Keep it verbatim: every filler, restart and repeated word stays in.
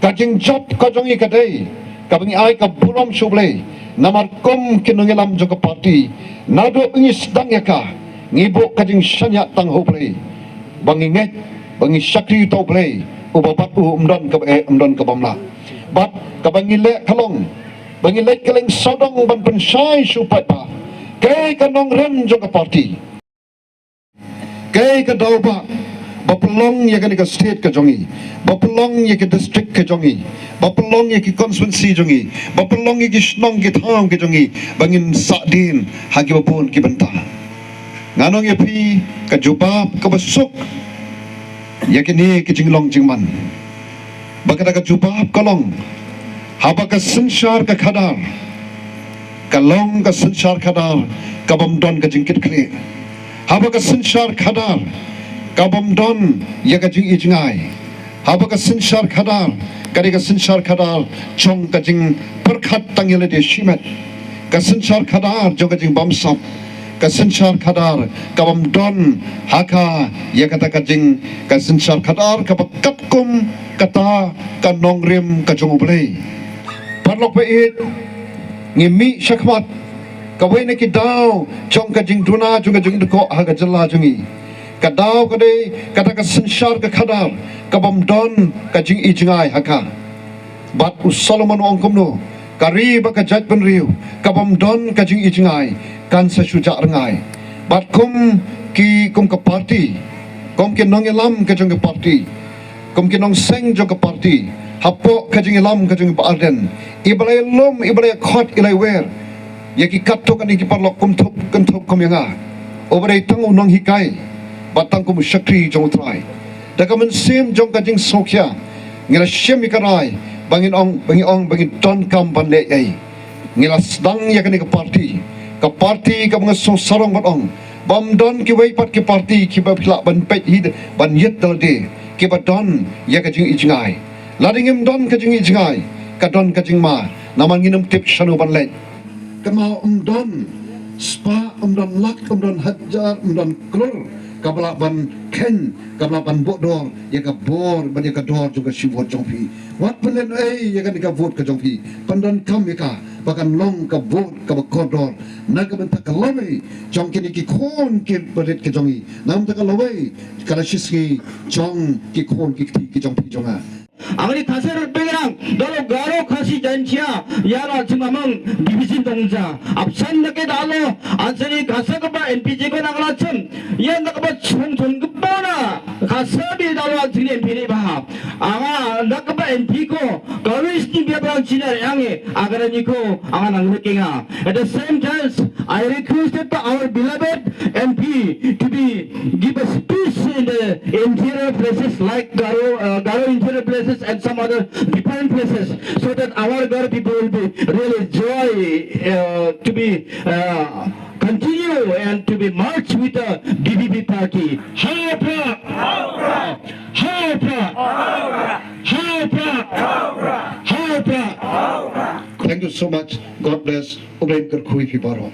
Ka jingjop ka jong ngi ka dei kaba ngi ai ka burom sha U Blei, namar kum ki nongïalam jong ka party, naduh ba ngi sdang ïa ka, ngi buh ka jingshaniah tang ha U Blei, ba ngi ngeit ba ngi shakri ïa U Blei, uba bat u, ym don kaba eh, ym don kaba mlah. Bad kaba ngi leh ka long ba ngi leit kylleng sawdong ban pynshai sha u paidbah kaei ka nongrim jong ka party. Kaei ka daw ba, ba pynlong ïa kane ka state ka jong ngi, ba pynlong ïa ka district ka jong ngi, ba pynlong ïa ki constituency jong ngi, ba pynlong ïa ki shnong ki thaw ka jong ngi, ba ngin sahdien ha kiba bun ki bynta. Ngan ong ïa phi, ka jubab kaba suk ïa kine ki jinglong jingman, ba kata ka jubab ka long, haba ka synshar ka khadar ka long ka synshar khadar kabym don ka jingkitkhlieh, haba ka synshar khadar kabym don ïa ka jingijngai, haba ka synshar khadar ka dei ka synshar khadar jong ka jingpyrkhat tang ïa lade shimet, ka synshar khadar jong ka jingbamsap, ka synshar khadar kabym don ha ka ïa kata ka jing, ka synshar khadar kaba katkum kata ka nongrim ka jong U Blei. Paralok ba ïeit, ngi mih shakhmat, kawei na ki daw jong ka jingduna jong ka jingdkoh ha ka jylla jong ngi, ka daw ka dei kata ka synshar ka khadar kabym don ka jingijngai ha ka. Bad u Solomon u ong kumno, ka ri bad ka jaitbynriew kabym don ka jingijngai kan sa shu jah rngai. Bad kum ki, kum ka party, kum ki nongïalam ka jong ka party, kum ki nongseng jong ka party, hapoh ka jingïalam ka jong i Bah Ardent, iba la ïalum, iba la ïakhot, i la ïawer ïa ki katto katne ki paralok, kynthup, kynthup kum ïa nga, uba dei tang u nonghikai bad tang kum u shakri jong U Trai. Da ka mynsiem jong ka jingsngewkhia, ngi la shim ïa ka rai ba ngin ong, ba ngin ong, ba ngin donkam ban leh ei. Ngi la sdang ïa kane ka party, ka party kaba nga sngew sarong ban ong ba ym don kiwei pat ki party kiba phi lah ban peit hi, ban ïit da lade, kiba don ïa ka jingijngai. Lada ngim don ka jingijngai, ka don ka jingma, namar ngin ym tip shano ban leit. Kynmaw, ym don spah, ym don lak, ym don hajar, ym don klur kaba lah ban kheiñ, kaba lah ban buh dor ïa ka bor bad ïa ka dor jong ka shi vote jong phi. Wat pynlehnohei ïa kane ka vote ka jong phi, pyndonkam ïa ka ba kan long ka vote kaba kordor na ka bynta ka lawei jong kine ki khun ki barit ka jong ngi, na ka bynta ka lawei ka la shisngi jong ki khun ki kti ki jong phi jong nga. Angni Khasi rat begrang, dalo Garo Khasi Jaintia, ïa la jingmamang division dongja. Apsan nake dalo, ansani Khasi kaba N P J ko nang la chun, ïa nang kaba chung chung kaba na, Khasi bi dalo ansani N P ni ba. Anga nang kaba N P ko, kawis ni bia bang china yange, agar ni ko, anga nang lekinga. At the same time, I requested to our beloved M P to be give a speech in the interior places like Garo, uh, Garo interior places and some other different places, so that our Garo people will be really joy uh, to be uh, continue and to be merged with the D P P party. Hau Prah! Hau Prah! Hau Prah! Hau Prah! Thank you so much. God bless. U Blei un kyrkhu ïa phi baroh.